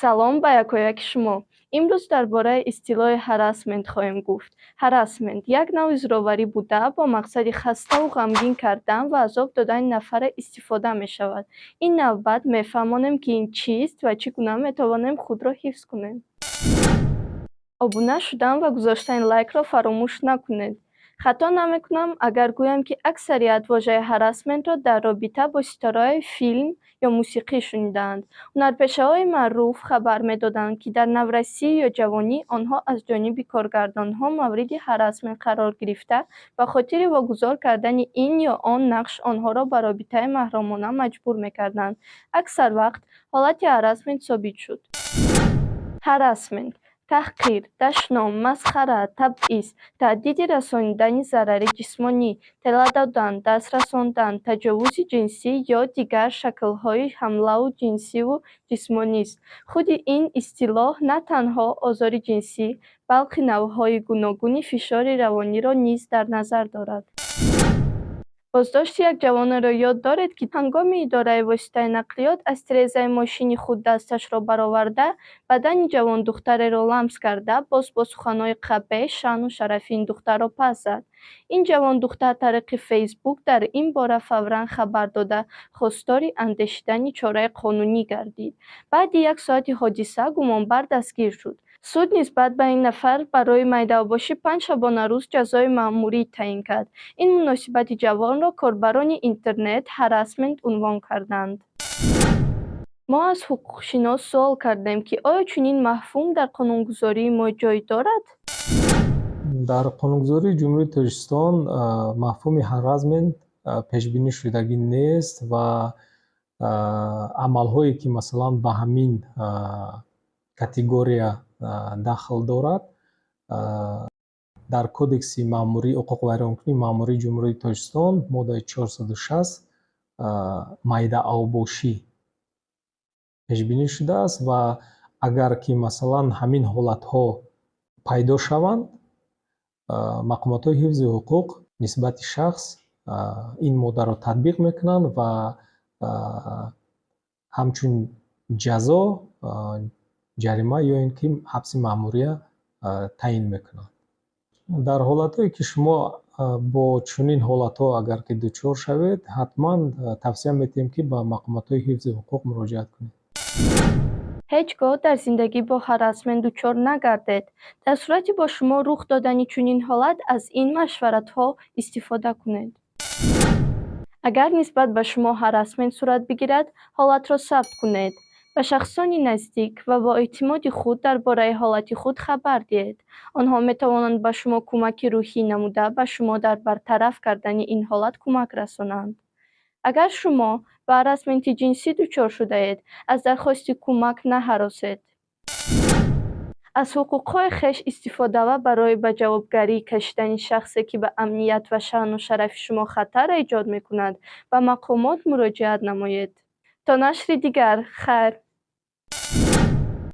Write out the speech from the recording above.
Салом ба якояки шумо. Имрӯз дар бораи истилоҳи ҳарассмент хоҳем гуфт. Ҳарассмент як навъи зӯроварӣ буда, бо мақсади хаставу ғамгин кардан ва азоб додани нафаре истифода мешавад. Ин навбат мефаҳмонем, ки ин чист ва чӣ гуна метавонем худро ҳифз кунем. Обуна шудан ва гузоштани лайкро фаромӯш накунед. Хато намекунам, агар гӯям, ки аксарият вожаи ҳарассментро дар робита бо ситораҳои филм ё мусиқӣ шунидаанд. Ҳунарпешаҳои маъруф хабар медоданд, ки дар наврасӣ ё ҷавонӣ онҳо аз ҷониби коргардонҳо мавриди ҳарассмент қарор гирифта, ба хотири вогузор кардани ин ё он нақш онҳоро ба робитаи маҳрамона маҷбур мекарданд. Аксар вақт ҳолати ҳарассмент собит шуд. Ҳарассмент таҳқир, дашном, масхара, табъиз, таҳдиди расонидани зарари ҷисмонӣ, тела додан, даст расондан, таҷовузи ҷинсӣ ё дигар шаклҳои ҳамлаи ҷинсиву ҷисмонист. Худи ин истилоҳ на танҳо озори ҷинсӣ, балки навъҳои гуногуни фишори равониро низ дар назар дорад. Боздошти як ҷавонеро ёд доред, ки ҳангоми идораи воситаи нақлиёт аз тирезаи мошини худ дасташро бароварда, бадани ҷавондухтареро ламс карда, боз бо суханҳои қабеҳ шаъну шарафи ин духтарро пас зад. Ин ҷавондухтар тариқи Фейсбук дар ин бора фавран хабар дода, хостори андешидани чораи қонунӣ гардид. Баъди як соати ҳодиса гумонбар дастгир шуд. Суд нисбат ба ин нафар барои майдаобошӣ 5 шабонарӯз ҷазои маъмурӣ таъин кард. Ин муносибати ҷавонро корбарони интернет ҳарассмент унвон карданд. Мо аз ҳуқуқшинос суол кардем, ки оё чунин мафҳум дар қонунгузории мо ҷой дорад? Дар қонунгузории Ҷумҳурии Тоҷикистон мафҳуми ҳарассмент пешбинӣ шудагӣ нест ва амалҳое, ки масалан ба ҳамин категория дахл дорад, дар Кодекси маъмурии ҳуқуқвайронкунии маъмурии Ҷумҳурии Тоҷикистон, моддаи 460, майдаобошӣ пешбинӣ шудааст ва агар ки масалан ҳамин ҳолатҳо пайдо шаванд, мақомотҳои ҳифзи ҳуқуқ нисбати шахс ин моддаро татбиқ мекунанд ва ҳамчун ҷазо ҷарима ё ин ки ҳабси маъмурия таъин мекунанд. Дар ҳолатҳое, ки шумо бо чунин ҳолатҳо агар ки дучор шавед, ҳатман тавсия медиҳем, ки ба мақомотҳои ҳифзи ҳуқуқ муроҷиат кунед. Ҳеҷ гоҳ дар зиндагӣ бо ҳарассмент дучор нагардед. Дар сурати бо шумо рух додани чунин ҳолат аз ин машваратҳо истифода кунед. Агар нисбат ба шумо ҳарассмент сурат бигирад, ҳолатро сабт кунед. Ба шахсони наздик ва боэътимоди худ дар бораи ҳолати худ хабар диҳед. Онҳо метавонанд ба шумо кӯмаки рӯҳӣ намуда, ба шумо дар бартараф кардани ин ҳолат кӯмак расонанд. Агар шумо ба ҳарассменти ҷинсӣ дучор шудаед, аз дархости кӯмак наҳаросед. Аз ҳуқуқҳои хеш истифода ва барои ба ҷавобгарӣ кашидани шахсе, ки ба амният ва шаъну шарафи шумо хатар эҷод мекунад, ба мақомот муроҷиат намоед. То нашри дигар, хайр.